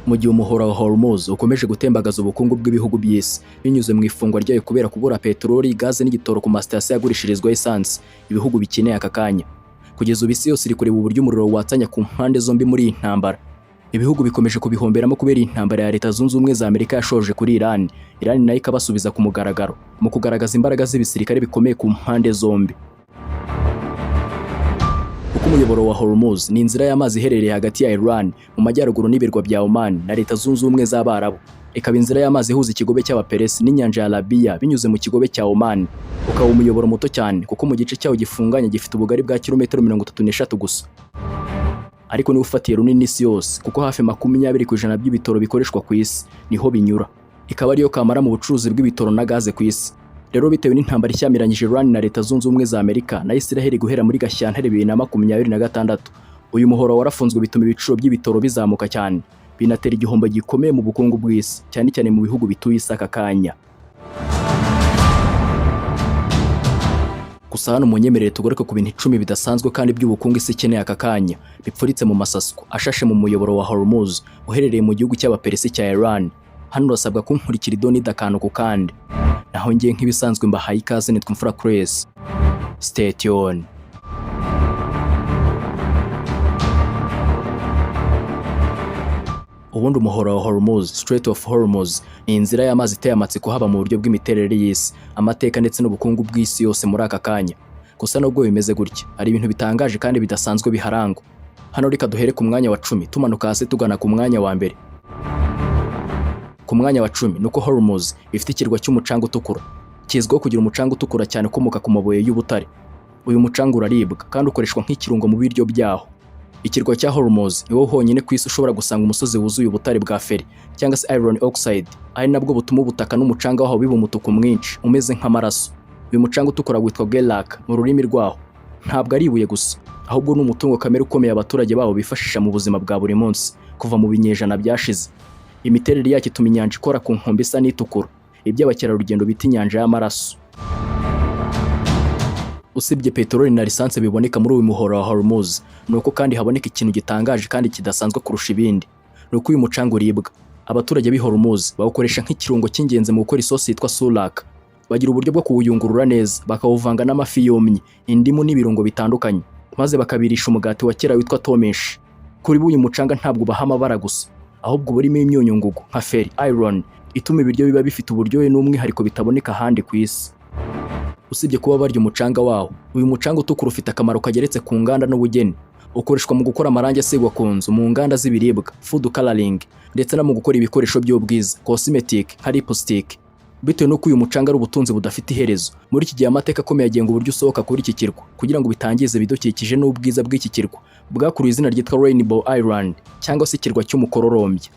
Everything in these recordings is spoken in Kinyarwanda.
Mu gihe umuhora wa Hormuz ukomeje gutembagaza ubukungu bw'ibihugu by'isi binyuze mu ifungwa ryayo kubera kubura peteroli, gaze n'igitoro ku masitasiyo agurishirizwaho esanse ibihugu bikeneye aka kanya. Kugeza ubu isi yose iri kureba uburyo umuriro watsanya ku mpande zombi muri iyi ntambara. Ibihugu bikomeje kubihomberamo kubera intambara ya Leta Zunze Ubumwe za Amerika yashoje kuri Iran. Iran nayo ikabasubiza ku mugaragaro mu kugaragaza imbaraga z'ibisirikare bikomeye ku mpande zombi. Kuko umuyoboro wa Hormuz ni inzira y'amazi iherereye hagati ya Iran mu majyaruguru n'ibirwa bya Oman na Leta Zunze Ubumwe z'Abarabu. Ikaba inzira y'amazi ihuza ikigobe cy'Abaperesi n'inyanja ya Arabiya binyuze mu kigobe cya Oman. Ukaba umuyoboro muto cyane kuko mu gice cyawo gifunganye gifite ubugari bwa kilometero 33 gusa. Ariko niwe ufatiye runini isi yose, kuko hafi 20% by'ibitoro bikoreshwa ku isi niho binyura. Ikaba ariyo kamara mu bucuruzi bw'ibitoro na gaze ku isi. Rero bitewe n'intambara ishyamiranyije Iran na Leta Zunze Ubumwe za Amerika na Israel guhera muri Gashyantare 2026, uyu muhoro warafunzwe, bituma ibiciro by'ibitoro bizamuka cyane, binatera igihombo gikomeye mu bukungu bw'isi, cyane cyane mu bihugu bituye isi aka kanya. Gusa hano munyemerere tugaruke ku bintu 10 bidasanzwe kandi by'ubukungu isi ikeneye aka kanya, bipfuritse mu masasko ashashe mu muyoboro wa Hormuz uherereye mu gihugu cy'Abaperesi cya Iran. Hano urasabwa kunkurikira idonida akantu ku kandi. Naho ngiye nk'ibisanzwe mbahaye ikaze, nitwa Mfura Chris. Stay tuned. Ubundi umuhora wa Hormuz, Strait of Hormuz, ni inzira y'amazi iteye amatsiko haba mu buryo bw'imiterere y'isi, amateka ndetse n'ubukungu bw'isi yose muri aka kanya. Gusa nubwo bimeze gutya, hari ibintu bitangaje kandi bidasanzwe biharangwa. Hano reka duhere ku mwanya wa 10 tumanuka hasi tugana ku mwanya wa mbere. Ku mwanya wa 10 nuko Hormuz ifite ikirwa cy'umucanga utukura. Kizwiho kugira umucanga utukura cyane ukomoka ku mabuye y'ubutare. Uyu mucanga uraribwa kandi ukoreshwa nk'ikirungo mu biryo byaho. Ikirwa cya Hormuz niwo honyine ku isi ushobora gusanga umusozi wuzuye ubutare bwa feri cyangwa se iron oxide, ari nabwo butuma ubutaka n'umucanga waho biba umutuku mwinshi umeze nk'amaraso. Uyu mucanga utukura witwa Gelak mu rurimi rwaho. Ntabwo ari ibuye gusa, ahubwo ni umutungo kamere ukomeye abaturage babo bifashisha mu buzima bwa buri munsi kuva mu binyejana byashize. Imiterere yacyo ituma inyanja ikora ku nkombe isa n'itukura, ibyo abakerarugendo bita inyanja y'amaraso. Usibye peteroli na lisansi biboneka muri uyu muhora wa Hormuz, ni uko kandi haboneka ikintu gitangaje kandi kidasanzwe kurusha ibindi. Ni uko uyu mucanga uribwa. Abaturage b'i Hormuz bawukoresha nk'ikirungo cy'ingenzi mu gukora isosi yitwa sulak. Bagira uburyo bwo kuwuyungurura neza, bakawuvanga n'amafi yumye, indimu n'ibirungo bitandukanye, maze bakabirisha umugati wa kera witwa tomeshi. Kuri bo uyu mucanga ntabwo ubaha amabara gusa, ahubwo uba urimo imyunyungugu nka feri, iron, ituma ibiryo biba bifite uburyohe n'umwihariko bitaboneka ahandi ku isi. Usibye kuba barya umucanga wawo, uyu mucanga utukura ufite akamaro kageretse ku nganda n'ubugeni. Ukoreshwa mu gukora amarangi asigwa ku nzu, mu nganda z'ibiribwa, food coloring, ndetse no mu gukora ibikoresho by'ubwiza, cosmetic, nka lipstick. Bitewe n'uko uyu mucanga ari ubutunzi budafite iherezo, muri iki gihe amateka akomeye agenga uburyo usohoka kuri iki kirwa kugira ngo bitangize ibidukikije n'ubwiza bw'iki kirwa bwakuruye izina ryitwa Rainbow Island cyangwa se ikirwa cy'umukororombya.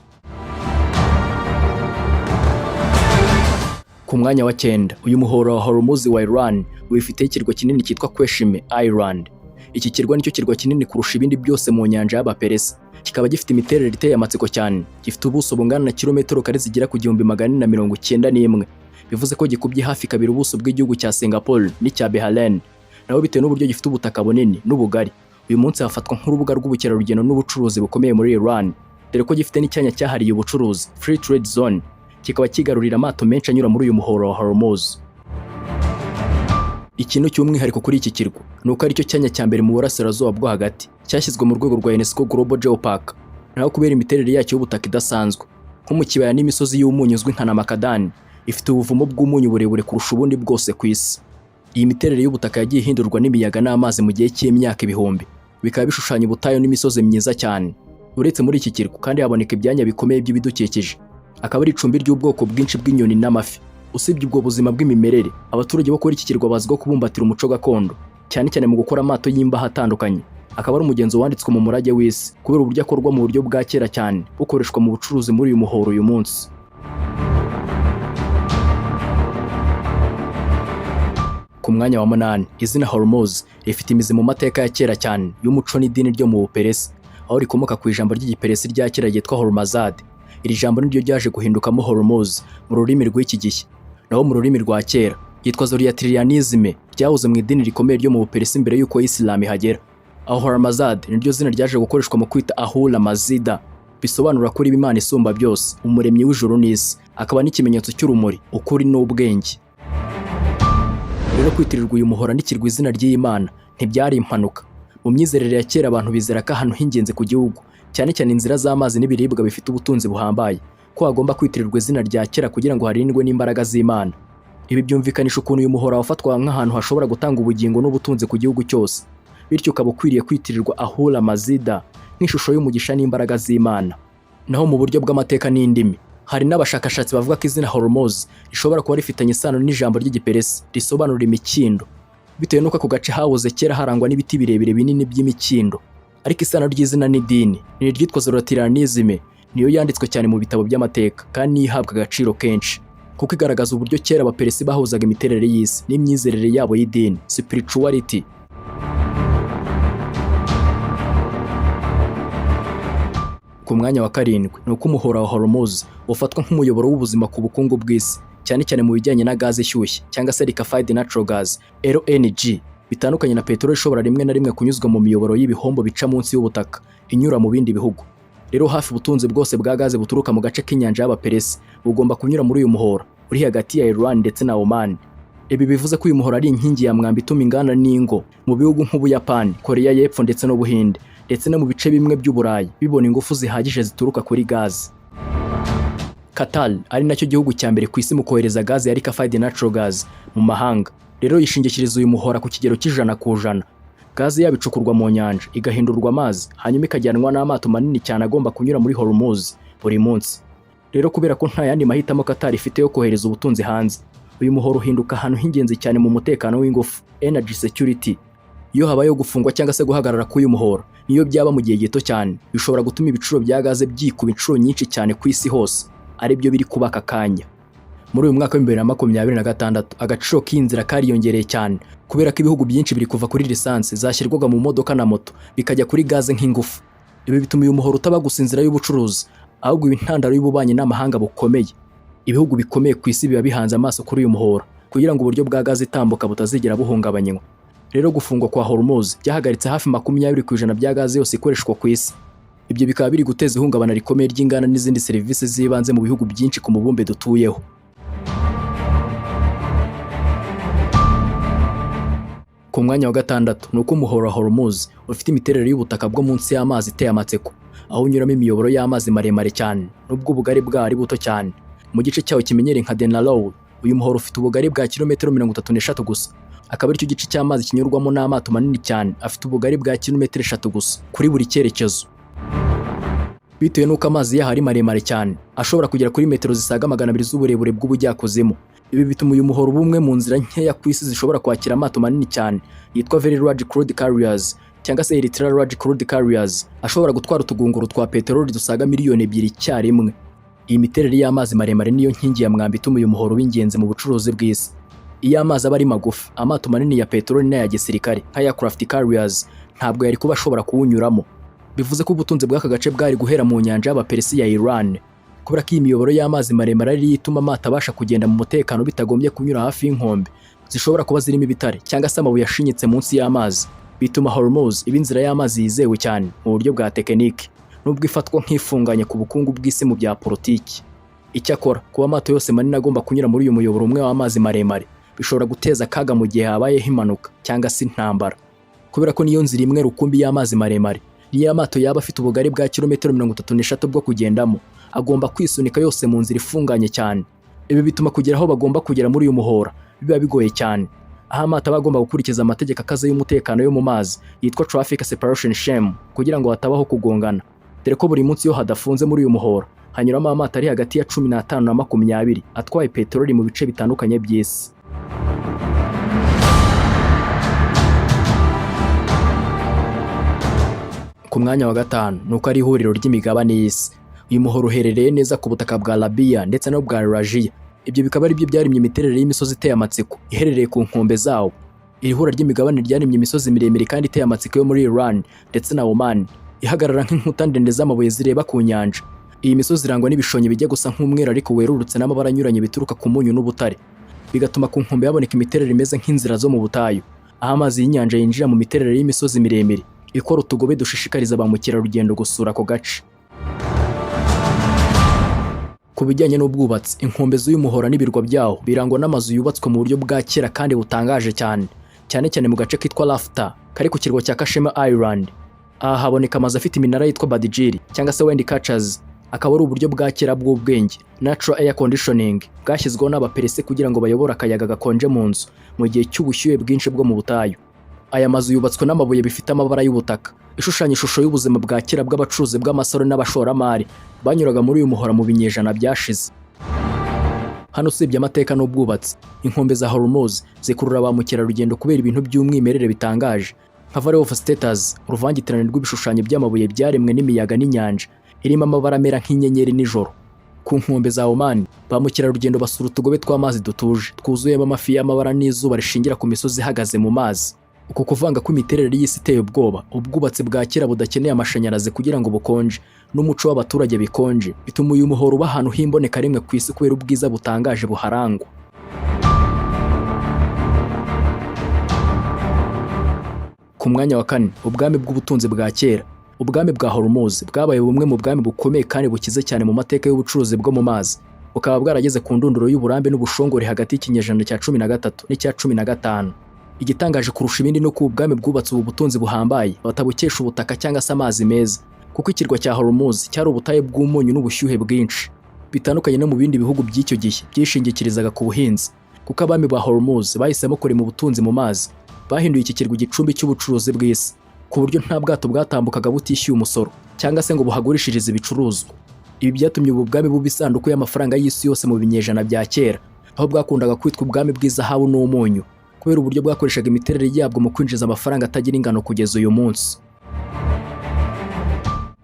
Ku mwanya wa 9, uyu muhora wa Hormuz wa Iran wifiteho ikirwa kinini cyitwa Qeshm Island. Iki kirwa nicyo kirwa kinini kurusha ibindi byose mu nyanja y'Abaperesi. Kikaba gifite imiterere iteye amatsiko cyane. Gifite ubuso bungana na kilometero kare zigera ku 1491. Bivuze ko gikubye hafi kabiri ubuso bw'igihugu cya Singapore n'icya Bahrain. Naho bitewe n'uburyo gifite ubutaka bunini n'ubugari, uyu munsi hafatwa nk'urubuga rw'ubukerarugendo n'ubucuruzi bukomeye muri Iran, dore ko gifite n'icyanya cyahariye ubucuruzi, Free Trade Zone, kikaba kigarurira amato menshi anyura muri uyu muhora wa Hormuz. Ikintu cy'umwihariko kuri iki kirwa ni uko aricyo cyanya cya mbere mu burasirazuba bwo hagati cyashyizwe mu rwego rwa UNESCO Global Geopark. Naho kubera imiterere yacyo y'ubutaka idasanzwe, nko mu kibaya n'imisozi y'umunyu uzwi nka Namakadani, ifite ubuvumo bw'umunyu burebure kurusha ubundi bwose ku isi. Iyi miterere y'ubutaka yagiye ihindurwa n'imiyaga n'amazi mu gihe cy'imyaka ibihumbi, bikaba bishushanya ubutayu n'imisozi myiza cyane. Uretse muri iki kirwa kandi haboneka ibyanya bikomeye by'ibidukikije, akaba ari icumbi ry'ubwoko bwinshi bw'inyoni n'amafi. Usibye ubwo buzima bw'imimerere, abaturage bo kuri iki kirwa bazwiho kubumbatira umuco gakondo, cyane cyane mu gukora amato y'imbaho atandukanye, akaba ari umugenzo wanditswe mu murage w'isi kubera uburyo akorwa mu buryo bwa kera cyane, bukoreshwa mu bucuruzi muri uyu muhoro uyu munsi. Ku mwanya wa 8, izina Hormuz rifite imizi mu mateka ya kera cyane y'umuco n'idini ryo mu Buperesi, aho rikomoka ku ijambo ry'Igiperesi rya kera ryitwa Hormazad. Iri jambo niryo ryaje guhindukamo Hormuz mu rurimi rw'iki gihe. Naho mu rurimi rwa kera ryitwa Zoroastrianism, ryahoze mu idini rikomeye ryo mu Buperesi mbere y'uko Islam ihagera. Aho Hormazad niryo zina ryaje gukoreshwa mu kwita Ahura Mazda, Bisobanura ko riba Imana isumba byose, umuremyi w'ijuru n'isi, akaba n'ikimenyetso cy'urumuri, ukuri n'ubwenge. Rero kwitirirwa uyu muhora n'ikirwa izina ry'iyi Mana ntibyari impanuka. Mu myizerere ya kera, abantu bizera ko ahantu h'ingenzi ku gihugu, cyane cyane inzira z'amazi n'ibiribwa bifite ubutunzi buhambaye, ko hagomba kwitirirwa izina rya kera kugira ngo harindwe n'imbaraga z'Imana. Ibi byumvikanisha ukuntu uyu muhora wafatwaga nk'ahantu hashobora gutanga ubugingo n'ubutunzi ku gihugu cyose, bityo ukaba ukwiriye kwitirirwa Ahura Mazida nk'ishusho y'umugisha n'imbaraga z'Imana. Naho mu buryo bw'amateka n'indimi, hari n'abashakashatsi bavuga ko izina Hormuz rishobora kuba rifitanye isano n'ijambo ry'Igiperesi risobanura imikindo, bitewe n'uko ako gace hahoze kera harangwa n'ibiti birebire binini by'imikindo. Ariko isano ry'izina n'idini ni iryitwa Zoroastrianism, niyo yanditswe cyane mu bitabo by'amateka kandi niyo ihabwa agaciro kenshi, kuko igaragaza uburyo kera Abaperesi bahuzaga imiterere y'isi n'imyizerere yabo y'idini, spirituality. Ku mwanya wa karindwi ni uko umuhora wa Hormuz ufatwa nk'umuyoboro w'ubuzima ku bukungu bw'isi, cyane cyane mu bijyanye na gaze ishyushye cyangwa se liquefied natural gas, LNG, bitandukanye na peteroli ishobora rimwe na rimwe kunyuzwa mu miyoboro y'ibihombo bica munsi y'ubutaka inyura mu bindi bihugu. Rero hafi ubutunzi bwose bwa gaze buturuka mu gace k'inyanja y'Abaperesi bugomba kunyura muri uyu muhora uri hagati ya Iran ndetse na Oman. Ibi bivuze ko uyu muhora ari inkingi ya mwamba ituma inganda n'ingo mu bihugu nk'Ubuyapani, Koreya y'Epfo ndetse n'Ubuhinde, ndetse no mu bice bimwe by'Uburayi bibona ingufu zihagije zituruka kuri gaze. Qatar ari nacyo gihugu cya mbere ku isi mu kohereza gaze ya liquefied natural gas mu mahanga, rero yishingikiriza uyu muhora ku kigero cy'100%. Gaze yabo icukurwa mu nyanja, igahindurwa amazi, hanyuma ikajyanwa n'amato manini cyane agomba kunyura muri Hormuz buri munsi. Rero kubera ko nta yandi mahitamo Qatar ifite yo kohereza ubutunzi hanze, uyu muhoro uhinduka ahantu h'ingenzi cyane mu mutekano w'ingufu, energy security. Iyo habayeho gufungwa cyangwa se guhagarara k'uyu muhoro, niyo byaba mu gihe gito cyane, bishobora gutuma ibiciro bya gaze byikuba inshuro nyinshi cyane ku isi hose, aribyo biri kuba aka kanya. Muri uyu mwaka wa 2026, agaciro k'inzira kariyongereye cyane kubera ko ibihugu byinshi biri kuva kuri lisansi zashyirwaga mu modoka na moto bikajya kuri gaze nk'ingufu. Ibi bituma uyu muhoro utaba gusa inzira y'ubucuruzi, ahubwo iba intandaro y'ububanyi n'amahanga bukomeye. Ibihugu bikomeye ku isi biba bihanze amaso kuri uyu muhora kugira ngo uburyo bwa gaze itambuka butazigera buhungabanywa. Rero gufungwa kwa Hormuz byahagaritse hafi 20% bya gaze yose ikoreshwa ku isi. Ibyo bikaba biri guteza ihungabana rikomeye ry'inganda n'izindi serivisi z'ibanze mu bihugu byinshi ku mubumbe dutuyeho. Ku mwanya wa gatandatu ni uko umuhoro wa Hormuz ufite imiterere y'ubutaka bwo munsi y'amazi iteye amatsiko, aho unyuramo imiyoboro y'amazi maremare cyane nubwo ubugari bwawo ari buto cyane. Mu gice cyawo kimenyereye nka Denarau, uyu muhoro ufite ubugari bwa kilometero 33 gusa, akaba aricyo gice cy'amazi kinyurwamo n'amato manini cyane afite ubugari bwa kilometero 3 gusa kuri buri cyerekezo. Bitewe n'uko amazi yaho ari maremare cyane, ashobora kugera kuri metero zisaga 200 z'uburebure bw'ubujyakuzimu. Ibi bituma uyu muhoro uba umwe mu nzira nkeya ku isi zishobora kwakira amato manini cyane yitwa Very Large Crude Carriers cyangwa se Ultra Large Crude Carriers, ashobora gutwara utugunguru twa peteroli dusaga miliyoni 2 icyarimwe. Iyi miterere y'amazi maremare niyo nkingi ya mwamba ituma uyu muhoro w'ingenzi mu bucuruzi bw'isi. Iyo amazi aba ari magufi, amato manini ya peteroli n'aya gisirikare nka aircraft carriers ntabwo yari kuba ashobora kuwunyuramo. Bivuze ko ubutunzi bw'aka gace bwari guhera mu nyanja y'Abaperesi ya Iran. Kubera ko iyi miyoboro y'amazi maremare ariyo ituma amato abasha kugenda mu mutekano bitagombye kunyura hafi y'inkombe zishobora kuba zirimo ibitare cyangwa se amabuye ashinyitse munsi y'amazi, bituma Hormuz iba inzira y'amazi yizewe cyane mu buryo bwa tekinike, nubwo ifatwa nk'ifunganye ku bukungu bw'isi mu bya politiki. Icyakora kuba amato yose manini agomba kunyura muri uyu muyoboro umwe w'amazi maremare bishobora guteza akaga mu gihe habayeho impanuka cyangwa se intambara, kubera ko niyo nzira imwe rukumbi y'amazi maremare. Niyo amato yaba afite ubugari bwa kilometero 33 bwo kugendamo, agomba kwisunika yose mu nzira ifunganye cyane. Ibi bituma kugera aho bagomba kugera muri uyu muhora biba bigoye cyane, aho amato aba agomba gukurikiza amategeko akaze y'umutekano yo mu mazi yitwa traffic separation scheme kugira ngo hatabaho kugongana, dore ko buri munsi iyo hadafunze muri uyu muhora hanyuramo amato ari hagati ya 15 na 20 atwaye peteroli mu bice bitandukanye by'isi. Ku mwanya wa gatanu ni uko ari ihuriro ry'imigabane y'isi. Uyu muhoro uherereye neza ku butaka bwa Arabiya ndetse n'ubwa Eurasia. Ibyo bikaba ari byo byaremye imiterere y'imisozi iteye amatsiko iherereye ku nkombe zawo. Iri hura ry'imigabane ryaremye imisozi miremire kandi iteye amatsiko yo muri Iran ndetse na Oman, ihagarara nk'inkuta ndende z'amabuye zireba ku nyanja. Iyi misozi irangwa n'ibishonyi bijya gusa nk'umweru ariko werurutse n'amabara anyuranye bituruka ku munyu n'ubutare, bigatuma ku nkombe haboneka imiterere imeze nk'inzira zo mu butayu, aho amazi y'inyanja yinjira mu miterere y'imisozi miremire ikora utugobe dushishikariza ba mukerarugendo gusura ako gace. Ku bijyanye n'ubwubatsi, inkombe z'uyu muhora n'ibirwa byawo birangwa n'amazu yubatswe mu buryo bwa kera kandi butangaje cyane, cyane cyane mu gace kitwa Rafta kari ku kirwa cya Qeshm Island. Aha haboneka amazu afite iminara yitwa badgir cyangwa se wind catchers, akaba ari uburyo bwa kera bw'ubwenge, natural air conditioning, bwashyizweho n'Abaperesi kugira ngo bayobore akayaga gakonje mu nzu mu gihe cy'ubushyuhe bwinshi bwo mu butayu. Aya mazu yubatswe n'amabuye bifite amabara y'ubutaka, ishushanya ishusho y'ubuzima bwa kera bw'abacuruzi bw'amasaro n'abashoramari banyuraga muri uyu muhora mu binyejana byashize. Hano, usibye amateka n'ubwubatsi, inkombe za Hormuz zikurura ba mukerarugendo kubera ibintu by'umwimerere bitangaje nka Valley of Statues, uruvangitirane rw'ibishushanyo by'amabuye byaremwe n'imiyaga n'inyanja, irimo amabara amera nk'inyenyeri nijoro. Ku nkombe za Oman, ba mukerarugendo basura utugobe tw'amazi dutuje twuzuyemo amafi y'amabara n'izuba rishingira ku misozi ihagaze mu mazi. Uku kuvanga kw'imiterere y'isi iteye ubwoba, ubwubatsi bwa kera budakeneye amashanyarazi kugira ngo bukonje, n'umuco w'abaturage bikonje, bituma uyu muhoro uba ahantu h'imboneka rimwe ku isi kubera ubwiza butangaje buharangwa. Ku mwanya wa kane, ubwami bw'ubutunzi bwa kera. Ubwami bwa Hormuz bwabaye bumwe mu bwami bukomeye kandi bukize cyane mu mateka y'ubucuruzi bwo mu mazi, bukaba bwarageze ku ndunduro y'uburambe n'ubushongore hagati y'ikinyejana cya 13 n'icya 15. Igitangaje kurusha ibindi ni uko ubu bwami bwubatse ubu butunzi buhambaye batabukesha ubutaka cyangwa se amazi meza, kuko ikirwa cya Hormuz cyari ubutayu bw'umunyu n'ubushyuhe bwinshi, bitandukanye no mu bindi bihugu by'icyo gihe byishingikirizaga ku buhinzi. Kuko abami ba Hormuz bahisemo kurema ubutunzi mu mazi, bahinduye iki kirwa igicumbi cy'ubucuruzi bw'isi, ku buryo nta bwato bwatambukaga butishyuye umusoro cyangwa se ngo buhagurishirize ibicuruzwa. Ibi byatumye ubu bwami buba isanduku y'amafaranga y'isi yose mu binyejana bya kera, aho bwakundaga kwitwa ubwami bw'izahabu n'umunyu kubera uburyo bwakoreshaga imiterere yabwo mu kwinjiza amafaranga atagira ingano kugeza uyu munsi.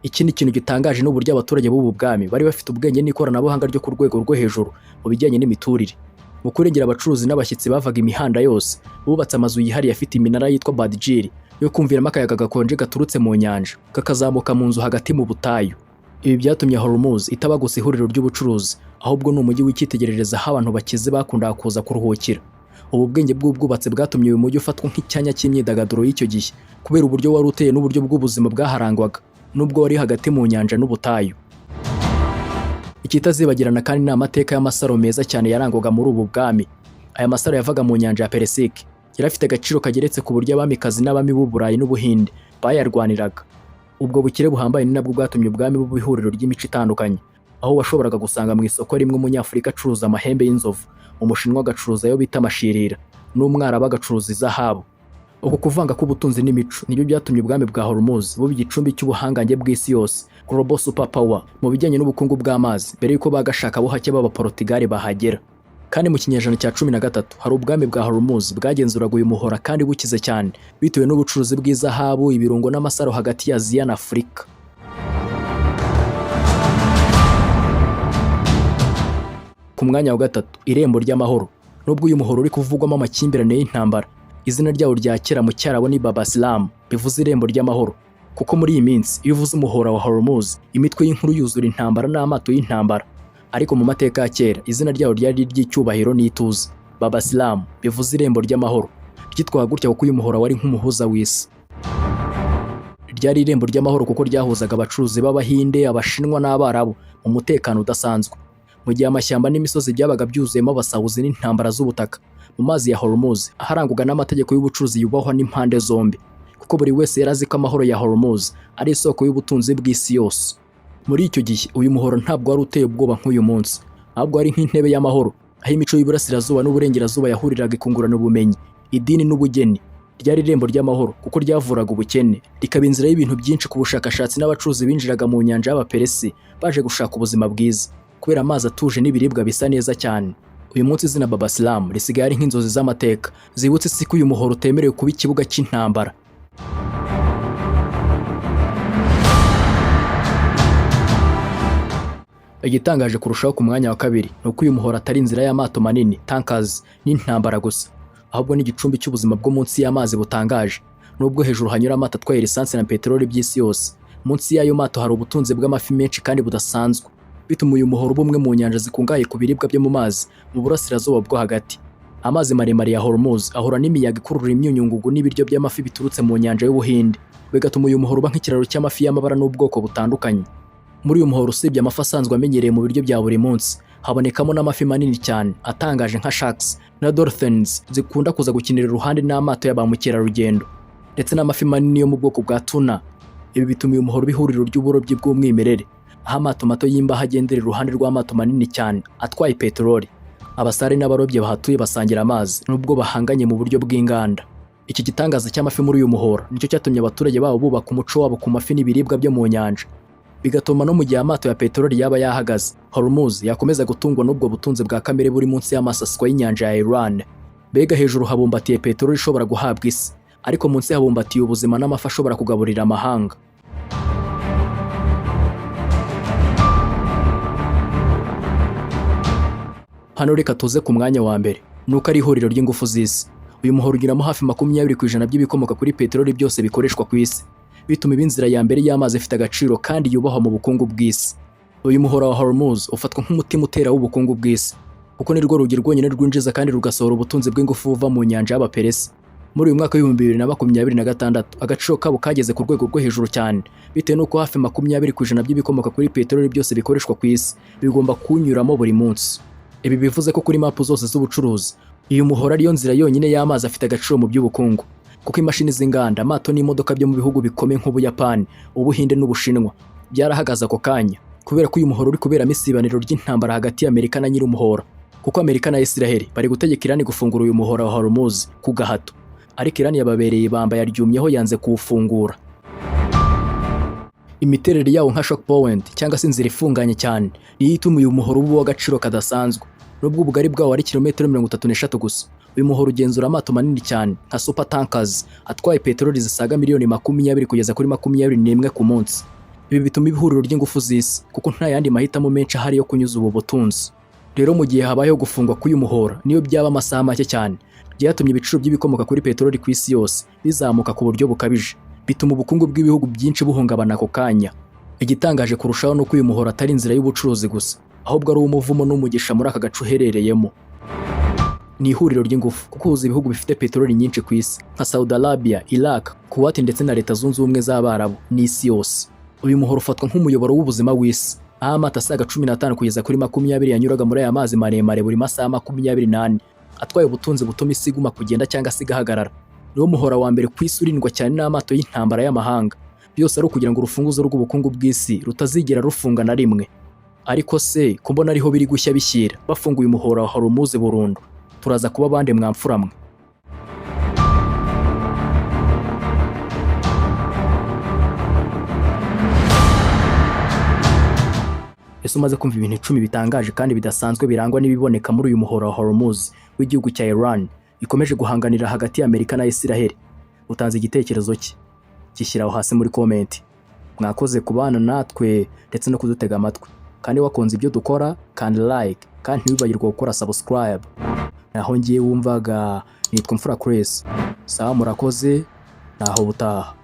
Ikindi kintu gitangaje ni uburyo abaturage b'ubu bwami bari bafite ubwenge n'ikoranabuhanga ryo ku rwego rwo hejuru mu bijyanye n'imiturire. Mu kurengera abacuruzi n'abashyitsi bavaga imihanda yose, bubatse amazu yihariye afite iminara yitwa badgir yo kumviramo akayaga gakonje gaturutse mu nyanja kakazamuka mu nzu hagati mu butayu. Ibi byatumye Hormuz itaba gusa ihuriro ry'ubucuruzi, ahubwo ni umujyi w'icyitegererezo aho abantu bakize bakundaga kuza kuruhukira. Ubu bwenge bw'ubwubatsi bwatumye uyu mujyi ufatwa nk'icyanya cy'imyidagaduro y'icyo gihe kubera uburyo wari uteye n'uburyo bw'ubuzima bwaharangwaga nubwo wari hagati mu nyanja n'ubutayu. Ikitazibagirana kandi ni amateka y'amasaro meza cyane yarangwaga muri ubu bwami. Aya masaro yavaga mu nyanja ya Peresike yari afite agaciro kageretse, ku buryo abamikazi n'abami b'u Burayi n'Ubuhinde bayarwaniraga. Ubwo bukire buhambaye ni nabwo bwatumye ubwami buba ihuriro ry'imico itandukanye, aho washoboraga gusanga mu isoko rimwe Umunyafurika acuruza amahembe y'inzovu, Umushinwa agacuruza ayo bita amashirira, n'Umwarabu agacuruza izahabu. Uku kuvanga k'ubutunzi n'imico nibyo byatumye ubwami bwa Hormuz buba igicumbi cy'ubuhangange bw'isi yose, global super power, mu bijyanye n'ubukungu bw'amazi, mbere y'uko bagashakabuhake b'Abaportugali bahagera. Kandi mu kinyejana cya 13 hari ubwami bwa Hormuz bwagenzuraga uyu muhora kandi bukize cyane bitewe n'ubucuruzi bw'izahabu, ibirungo n'amasaro hagati ya Aziya na Afurika. Ku mwanya wa gatatu, irembo ry'amahoro. Nubwo uyu muhoro uri kuvugwamo amakimbirane y'intambara, izina ryawo rya kera mu Cyarabu ni Baba Silam, bivuze irembo ry'amahoro, kuko muri iyi minsi iyo uvuze umuhora wa Hormuz, imitwe y'inkuru yuzura intambara n'amato y'intambara. Ariko mu mateka ya kera, izina ryawo ryari iry'icyubahiro n'ituze, Baba Silam, bivuze irembo ry'amahoro. Ryitwaga gutya kuko uyu muhora wari nk'umuhuza w'isi. Ryari irembo ry'amahoro kuko ryahuzaga abacuruzi b'Abahinde, Abashinwa n'Abarabu mu mutekano udasanzwe, mu gihe amashyamba n'imisozi byabaga byuzuyemo abasahuzi n'intambara z'ubutaka. Mu mazi ya Hormuz aharangwaga n'amategeko y'ubucuruzi yubahwa n'impande zombi, kuko buri wese yari azi ko amahoro ya Hormuz ari isoko y'ubutunzi bw'isi yose. Muri icyo gihe, uyu muhoro ntabwo wari uteye ubwoba nk'uyu munsi, ahubwo wari nk'intebe y'amahoro, aho imico y'Iburasirazuba n'Uburengerazuba yahuriraga ikungurana ubumenyi, idini n'ubugeni. Ryari irembo ry'amahoro kuko ryavuraga ubukene, rikaba inzira y'ibintu byinshi ku bushakashatsi n'abacuruzi binjiraga mu nyanja y'Abaperesi baje gushaka ubuzima bwiza kubera amazi atuje n'ibiribwa bisa neza cyane. Uyu munsi, izina Baba Silam risigaye ari nk'inzozi z'amateka zibutse isi ko uyu muhoro utemerewe kuba ikibuga cy'intambara. Igitangaje kurushaho ku mwanya wa kabiri ni uko uyu muhoro atari inzira y'amato manini, tankers, n'intambara gusa, ahubwo ni igicumbi cy'ubuzima bwo munsi y'amazi butangaje. Nubwo hejuru hanyura amato atwaye lisansi na peteroli by'isi yose, munsi y'ayo mato hari ubutunzi bw'amafi menshi kandi budasanzwe, bituma uyu muhoro uba umwe mu nyanja zikungahaye ku biribwa byo mu mazi mu Burasirazuba bwo Hagati. Amazi maremare ya Hormuz ahura n'imiyaga ikurura imyunyungugu n'ibiryo by'amafi biturutse mu nyanja y'Ubuhinde, bigatuma uyu muhoro uba nk'ikiraro cy'amafi y'amabara n'ubwoko butandukanye. Muri uyu muhora, usibye amafi asanzwe amenyereye mu biryo bya buri munsi, habonekamo n'amafi manini cyane atangaje nka sharks na dolphins zikunda kuza gukinira iruhande n'amato ya ba mukerarugendo, ndetse n'amafi manini yo mu bwoko bwa tuna. Ibi bituma uyu muhora uba ihuriro ry'uburobyi bw'umwimerere, aho amato mato y'imbaho agendera iruhande rw'amato manini cyane atwaye peteroli. Abasare n'abarobyi bahatuye basangira amazi nubwo bahanganye mu buryo bw'inganda. Iki gitangaza cy'amafi muri uyu muhora nicyo cyatumye abaturage babo bubaka umuco wabo ku mafi n'ibiribwa byo mu nyanja, bigatuma no mu gihe amato ya peteroli yaba yahagaze, Hormuz yakomeza gutungwa n'ubwo butunzi bwa kamere buri munsi y'amasaswa y'inyanja ya Iran. Mbega, hejuru habumbatiye peteroli ishobora guhabwa isi, ariko munsi habumbatiye ubuzima n'amafi ashobora kugaburira amahanga. Hano reka tuze ku mwanya wa mbere, nuko ari ihuriro ry'ingufu z'isi. Uyu muhoro unyuramo hafi 20% by'ibikomoka kuri peteroli byose bikoreshwa ku isi, bituma iba inzira ya mbere y'amazi ifite agaciro kandi yubahwa mu bukungu bw'isi. Uyu muhora wa Hormuz ufatwa nk'umutima utera w'ubukungu bw'isi, kuko ni rwo rugi rwonyine rwinjiza kandi rugasohora ubutunzi bw'ingufu buva mu nyanja y'Abaperesi. Muri uyu mwaka w'2026, agaciro kabo kageze ku rwego rwo hejuru cyane, bitewe n'uko hafi 20% by'ibikomoka kuri peteroli byose bikoreshwa ku isi bigomba kuwunyuramo buri munsi. Ibi bivuze ko kuri mapu zose z'ubucuruzi, uyu muhora ariyo nzira yonyine y'amazi afite agaciro mu by'ubukungu, kuko imashini z'inganda, amato n'imodoka byo mu bihugu bikomeye nk'Ubuyapani, Ubuhinde n'Ubushinwa byarahagaze ako kanya, kubera ko uyu muhoro uri kuberamo isibaniro ry'intambara hagati y'Amerika na nyir'umuhora, kuko Amerika na Israel bari gutegeka Irani gufungura uyu muhora wa Hormuz ku gahato, ariko Irani yababereye ibamba, yaryumyeho, yanze kuwufungura. Imiterere yawo nka choke point cyangwa se inzira ifunganye cyane niyo ituma uyu muhoro uba uw'agaciro kadasanzwe. Nubwo ubugari bwawo ari kilometero 33 gusa, uyu muhoro ugenzura amato manini cyane nka super tankers atwaye peteroli zisaga miliyoni 20 kugeza kuri 21 ku munsi. Ibi bituma ihuriro ry'ingufu z'isi, kuko nta yandi mahitamo menshi ahari yo kunyuza ubu butunzi. Rero mu gihe habayeho gufungwa k'uyu muhora, niyo byaba amasaha make cyane, byatumye ibiciro by'ibikomoka kuri peteroli ku isi yose bizamuka ku buryo bukabije, bituma ubukungu bw'ibihugu byinshi buhungabana ako kanya. Igitangaje kurushaho ni uko uyu muhora atari inzira y'ubucuruzi gusa, ahubwo ari uw'umuvumo n'umugisha muri aka gace uherereyemo. Ni ihuriro ry'ingufu kuko uhuza ibihugu bifite peteroli nyinshi ku isi nka Saudi Arabia, Iraq, Kuwait ndetse na Leta Zunze Ubumwe z'Abarabu n'isi yose. Uyu muhoro ufatwa nk'umuyoboro w'ubuzima w'isi, aho amato asaga 15 kugeza kuri 20 yanyuraga muri aya mazi maremare buri masaha 24, atwaye ubutunzi butuma isi iguma kugenda cyangwa se igahagarara. Niwo muhora wa mbere ku isi urindwa cyane n'amato y'intambara y'amahanga, byose ari ukugira ngo urufunguzo rw'ubukungu bw'isi rutazigera rufunga na rimwe. Ariko se ko mbona ariho biri gushya bishyira, bafunguye umuhora wa Hormuz burundu, turaza kuba bande mwamfura mwe? Ese umaze kumva ibintu 10 bitangaje kandi bidasanzwe birangwa n'ibiboneka muri uyu muhora wa Hormuz w'igihugu cya Iran ikomeje guhanganira hagati ya Amerika na Israel, utanze igitekerezo cye? Gishyira aho hasi muri comment. Mwakoze kubana natwe ndetse no kudutega amatwi, kandi wakunze ibyo dukora kandi like, kandi ntiwibagirwe gukora subscribe. Naho ngiye wumvaga nitwa Mfura Chris. Sawa, murakoze, naho ubutaha.